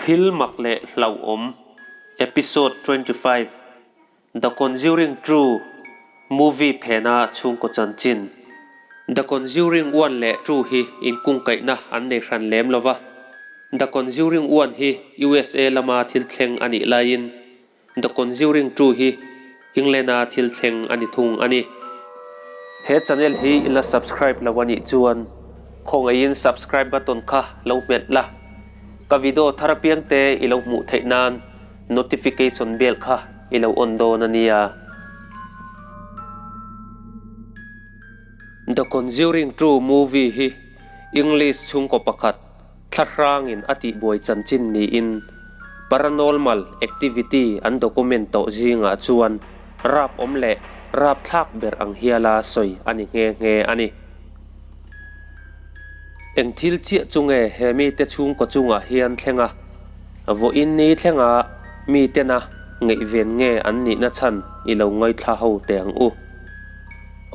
Thil mak leh hlauhawm, Episode 25, The Conjuring Two movie phena chhungkaw chanchin. The Conjuring One leh Two hi inkungkaihna an nei hran lem lo va, The Conjuring One hi USA lama thil thleng a nih laiin The Conjuring 2 hi England-a thil thleng a ni thung a ni. He channel hi i la subscribe lo a nih chuan khawngaihin subscribe button kha lo hmet la, ka video thar apiang te i lo hmuh theih nan notification bell kha i lo on dawn a nia. The Conjuring 2 movie hi English chhungkaw pakhat, Thlahrangin a tihbuai chanchin niin paranormal activity an document tawh zingah chuan rap awm leh rap thlak ber ang hiala sawi a ni nghe nghe a ni. Eng thil chiah chu nge he mite chhungkaw chungah hian thleng a, vawiin ni thlenga mitena ngaihven nge an nihna chhan i lo ngaithla ho teh ang u.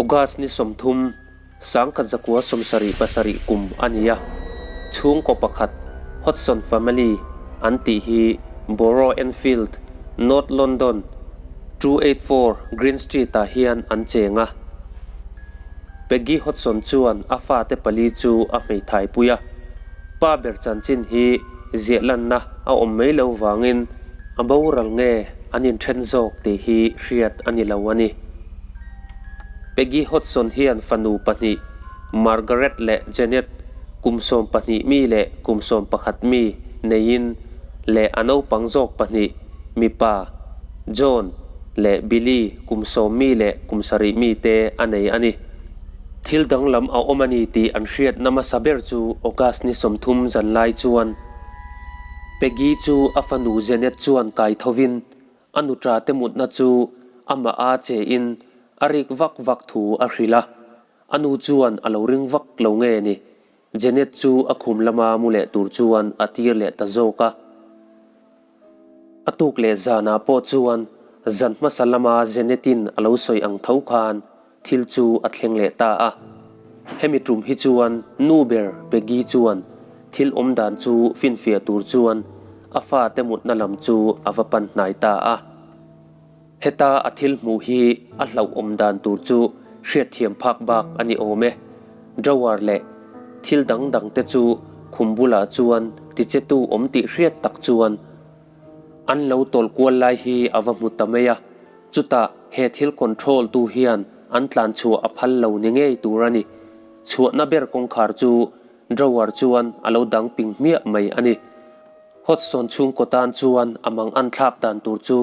August ni 30. Sangkhat zakua 77 kum a ni a, chhungkaw pakhat Hodgson family an tih hi Borough Enfield, North London, 284 Green Street-ah hian an cheng a. Peggy Hodgson chuan a fate pali chu a hmeithai pui a, pa ber chanchin hi ziah lanna a awm mai lo vangin a boral nge an inthen zawk tih hi hriat a ni lo a ni. Peggy Hodgson hian fanu pahnih, Margaret leh Janet, kum 12 mi leh kum 11 mi neiin leh a naupang zawk pahnih, mipa, John leh Billy kum 10 mi leh kum 7 mi te a nei a ni. Thil danglam a awm a ni tih an hriatna hmasa ber chu August ni 30 zan lai chuan Peggy chu a fanu Janet chuan kai thovin A nuṭa te mutna chu amah a che in a rik vak vak thu a hrilh a, a nu chuan a lo ring vak lo nge ni, Janet chu a khum lama mu leh tur chuan a tir leh ta zawk a. A tuk leh zanah pawh chuan zan hmasa lama Janet-in a lo sawi ang tho khan thil chu a thleng leh ta a. Hemi tum hi chuan nu ber Peggy chuan thil awm dan chu finfiah tur chuan a fate mutna lam chu a va pan hnai ta a. Heta a thil hmuh hi a hlauhawm dan tur chu hriatthiam phak bak a ni awm e. Drawer leh thil dang dang te chu khum bulah chuan tichetu awm tih hriat tak chuan An lo tawlh kual lai hi a va hmu ta mai a, chutah he thil control tu hian an tlan chhuah a phal lo ni ngei tur a ni. Chhuahna ber kawngkhar chu drawer chuan a lo dang ping hmiah mai a ni. Hodgson chhungkaw tan chuan a mang an thlak dan tur chu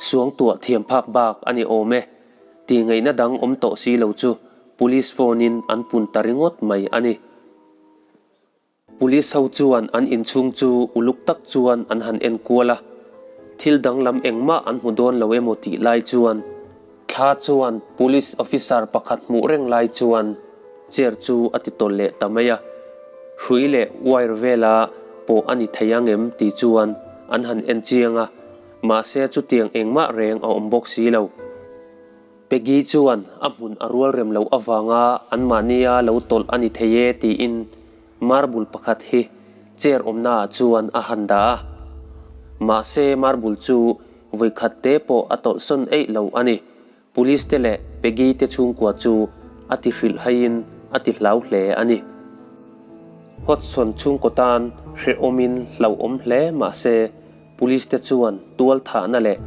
suangtuah thiam phak bak a ni awm e. Tih ngaihna dang awm tawh si lo chu police phone in an pun ta ringawt mai a ni. Police ho chuan an inchhung chu uluk tak chuan an han en kual a, thil danglam engmah an hmu dawn lo emaw tih lai chuan thla chuan police officer pakhat hmuh reng lai chuan chair chu a ti tawlh leh ta mai a, hrui leh wire vela pawh a ni thei ang em tih chuan an han en chiang a, mahse chutiang engmah reng a awm bawk si lo. Peggy chuan a hmun a rual rem loh avanga anmahnia lo tawlh a ni thei e tiin marble pakhat hi chair awmnaah chuan a han dah a. Mahse marble chu vawikhat te pawh a tawlh sawn eih lo a ni. Police te leh Peggy te chhungkua chu a ti hrilh haiin a ti hlau hle a ni. Hodgson chhungkaw tan hrehawmin hlauhawm hle mahse Police te chuan tual thahna leh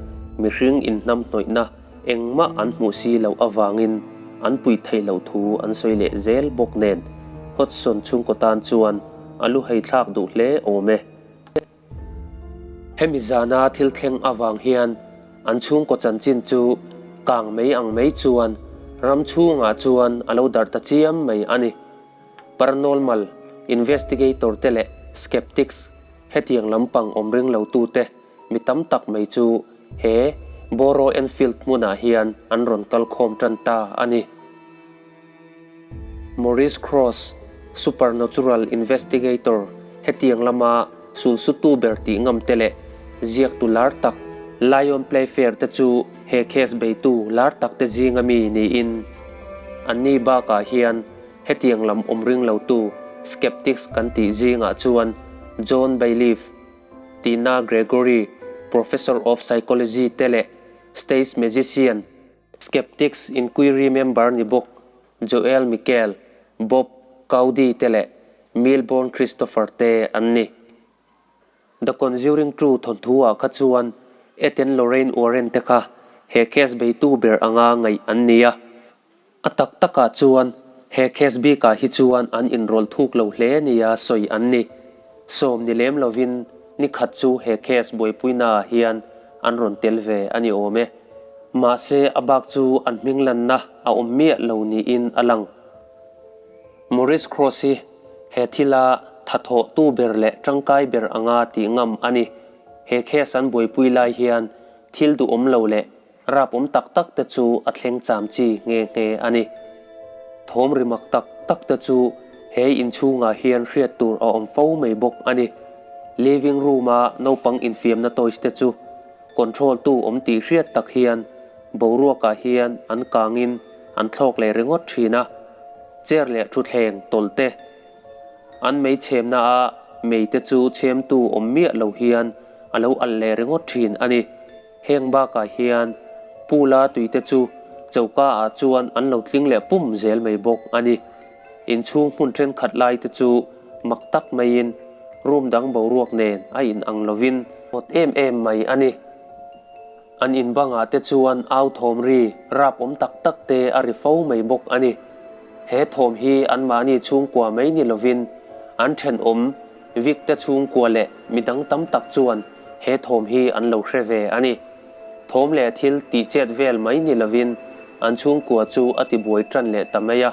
mihring inhnamhnawihna engmah an hmuh si loh avangin an puih theih loh thu an sawi leh zel bawk nen Hodgson chhungkaw tan chuan a lu hei thlak duh hle awm e. Hemi zana thil thleng avang hian an chhungkaw chanchin chu kang mai ang mai chuan ram chhungah chuan a lo darh ta chiam mai a ni. Paranormal investigator te leh skeptics Hetiang lampang awm ring lo tute mi tam tak mai chu he Borough Enfield hmunah hian an rawn kal khawm tan ta a ni. Maurice Cross, Supernatural Investigator, hetiang lama sulsutu ber tih ngam te leh ziaktu lar tak Lyon Playfair te chu he case beitu lar tak te zinga mi niin anni bakah hian Hetiang lam awm ring lotu skeptics kan tih zingah chuan John Bailiff, Tina Gregory, Professor of Psychology te leh Stage Magician, Skeptics Inquiry member ni bawk Joel Michael, Bob Cowdy te leh Milbourne Christopher te an ni. The Conjuring Two thawnthu-ah kha chuan Ed and Lorraine Warren te kha he case beitu ber anga ngaih an ni a. A tak takah chuan he case bikah hi chuan an inrawlh thuk lo hle nia sawi an ni. Sawm ni lem lovin ni khat chu he case buaipuinaah hian an rawn tel ve a ni awm e. Mahse a bak chu an hming lanna a awm miah lo niin a lang. Maurice Cross hi he thila thathawhtu ber leh tangkai ber anga tih ngam a ni. He case an buaipui lai hian thil duhawm lo leh Rap awm tak tak te chu a thleng cham chi nghe nghe a ni. Thawm ri mak tak tak te chu he inchhungah hian hriat tur a awm fo mai bawk a ni. Living room a naupang infiamna toys te chu control tu awm tih hriat tak hian boruakah hian an kangin an thlawk leh ringawt thin a. Chair leh thutthleng tawlh te an mei chhemna a mei te chu chhemtu awm miah lo hian a lo alh leh ringawt thin a ni. Heng bakah hian Pula tuite chu choka ah chuan an lo tling leh pum zel mai bawk a ni. Inchhung hmun thenkhat lai te chu mak tak maiin room dang boruak nen a in ang lovin vawt em em mai a ni. An in bangah te chuan au thawm ri rap awm tak tak te a ri fo mai bawk a ni. He thawm hi anmahni chhungkua mai ni lovin an thenawm Vic te chhungkua leh midang tam tak chuan he thawm hi an lo hre ve a ni. Thawm leh thil tih chet vel mai ni lovin an chhungkua chu a ti buai tan leh ta mai a.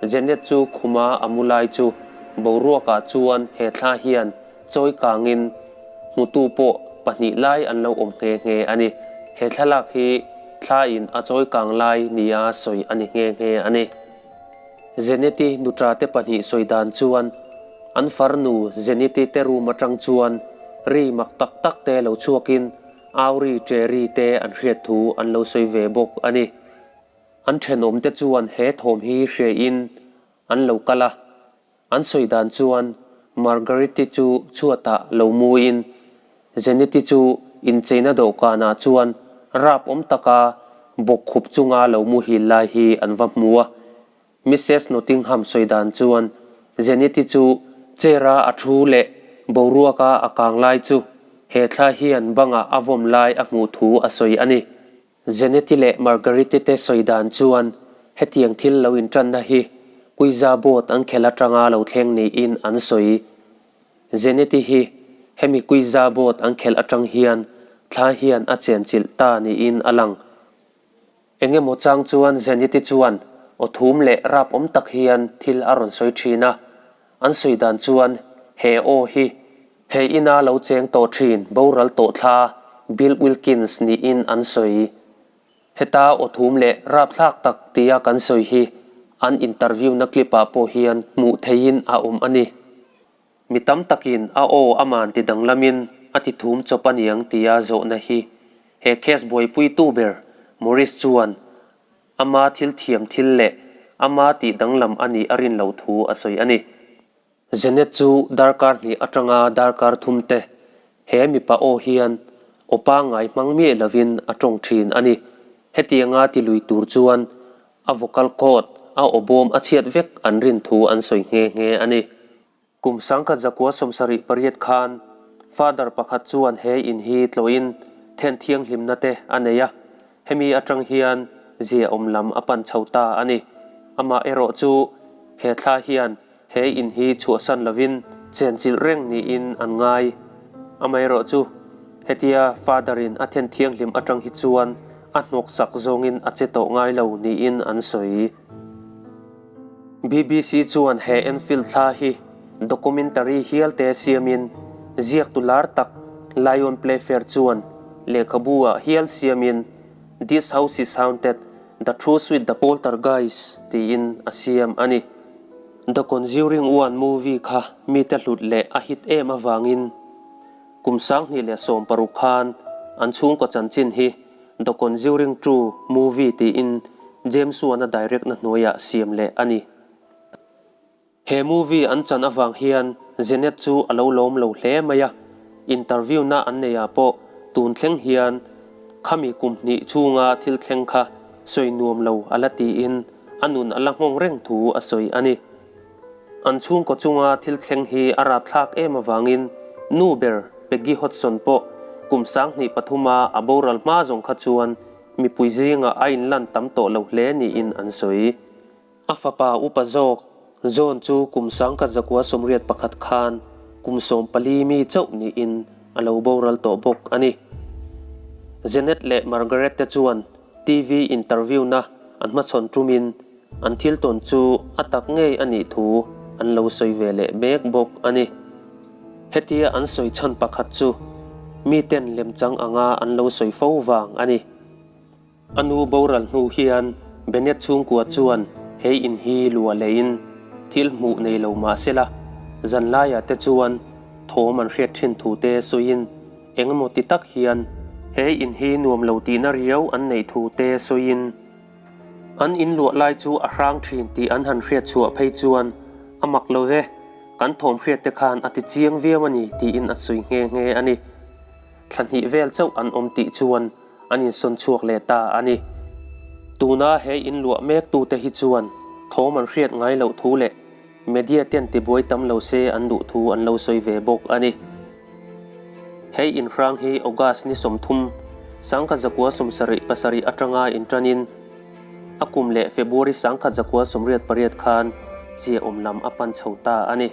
Janet chu khuma a mu lai chu boruakah chuan he thla hian chawi kangin hmutu pawh pahnih lai an lo awm nghe nghe a ni. He thlalak hi thla in a chawi kang lai nia sawi a ni nghe nghe a ni. Janet-i nuṭa te pahnih sawi dan chuan an farnu Janet-i te room aṭang chuan ri mak tak tak te lo chhuakin Auri Cherry te an hriat thu an lo sawi ve bawk a ni. An ṭhenawm te chuan he thawm hi hriain an lo kal a, an sawi dan chuan Margaret-i chu chhuatah lo muin Janet-i chu incheina dawhkanah chuan rap awm taka bawkkhup chunga lo muhil lai hi an va hmu a. Missus Nottingham sawi dan chuan Janet-i chu chair-a a thu leh boruaka a kang lai chu he thla hian bangah a vawm lai a hmuh thu a sawi a ni. Janet-i leh Margaret-i te sawi dan chuan hetiang thil lo intanna hi Kuiza boat an khelh atanga lo thleng niin an sawi. Zeneti hi hemi Kuiza boat an khelh atang hian thla hian a chenchilh ta niin a lang. Eng emaw chang chuan Zeneti chuan aw thum leh rap awm tak hian thil a rawn sawi thin a, an sawi dan chuan he aw hi he ina lo cheng tawh thin boral tawh thla Bill Wilkins niin an sawi. Heta aw thum leh rapthlak tak tia kan sawi hi an interview na clip ah pawh hian hmuh theihin a awm a ni. Mi tam takin a aw aman ti danglamin a ti thum chawp a niang tia zawhna hi he case buaipuitu ber Maurice chuan ama thil thiam thil leh ama tih danglam a nih a rin loh thu a sawi a ni. Janet chu darkar hnih atanga darkar thum te he mipa aw hian aw pangngai hmang miah lovin a tawng thin a ni. Hetianga ti lui tur chuan a vocal cord a aw bawm a chhiat vek an rin thu an sawi nghe nghe a ni. Kum 1978 khan Father pakhat chuan he in hi tlawhin then thianghlimna te a nei a, Hemi atang hian ziaawm lam a pan chho ta a ni. Amah erawh chu he thla hian he in hi chhuahsan lovin chenchilh reng niin an ngai. Amaherawh chu hetia Father-in a then thianghlim atang hi chuan a hnawksak zawngin a che tawh ngai lo niin an sawi. BBC chuan he Enfield thla hi documentary hial te siamin ziaktu lar tak Lyon Playfair chuan lehkhabu ah hial siamin This House Is Haunted, The Truth With The Poltergeist tiin a siam a ni. The Conjuring One movie kha mite hlut leh a hit em avangin kum 2016 khan an chhungkaw chanchin hi The Conjuring 2 movie tiin James Wan-a direct na hnuaiah siam leh a ni. He movie an chan avang hian Janet chu a lo lawm lo hle mai a. Interview na an neihah pawh tun thleng hian khami kum hnih chhunga thil thleng kha sawi nuam lo a la tiin a nun a la nghawng reng thu a sawi a ni. An chhungkaw chunga thil thleng hi a rapthlak em avangin nu ber Peggy Hodgson pawh kum 2003 a a boral hma zawng kha chuan mipui zingah a inlan tam tawh lo hle niin an sawi. A fapa upa zawk John chu kum 1981 khan kum 14 mi chauh niin a lo boral tawh bawk a ni. Janet leh Margaret te chuan TV interview na an hmachhawn tumin an thil tawn chu a tak ngei a nih thu an lo sawi ve leh mek bawk a ni. Hetia an sawi chhan pakhat chu miten lemchang anga an lo sawi fo vang a ni. A nu boral hnu hian Bennett chhungkua chuan he in hi luah leiin thil hmuh nei lo mah sela, zanlaiah te chuan thawm an hriat thin thu te sawiin engemaw ti tak hian he in hi nuam lo tihna riau an neih thu te sawiin an in luah lai chu a hrang thin tih an han hriat chhuah phei chuan a mak lo ve, kan thawm hriat te khan a ti chiang viau a ni tiin a sawi nghe nghe a ni. Thla hnih vel chauh an awm tih chuan an insawn chhuak leh ta a ni. Tuna he in luah mek tute hi chuan thawm an hriat ngai loh thu leh media ten tibuai tam lo se an duh thu an lo sawi ve bawk a ni. He inhrang hi August ni 30, 1977 atanga intanin a kum leh February 1988 khan ziaawm lam a pan chho ta a ni.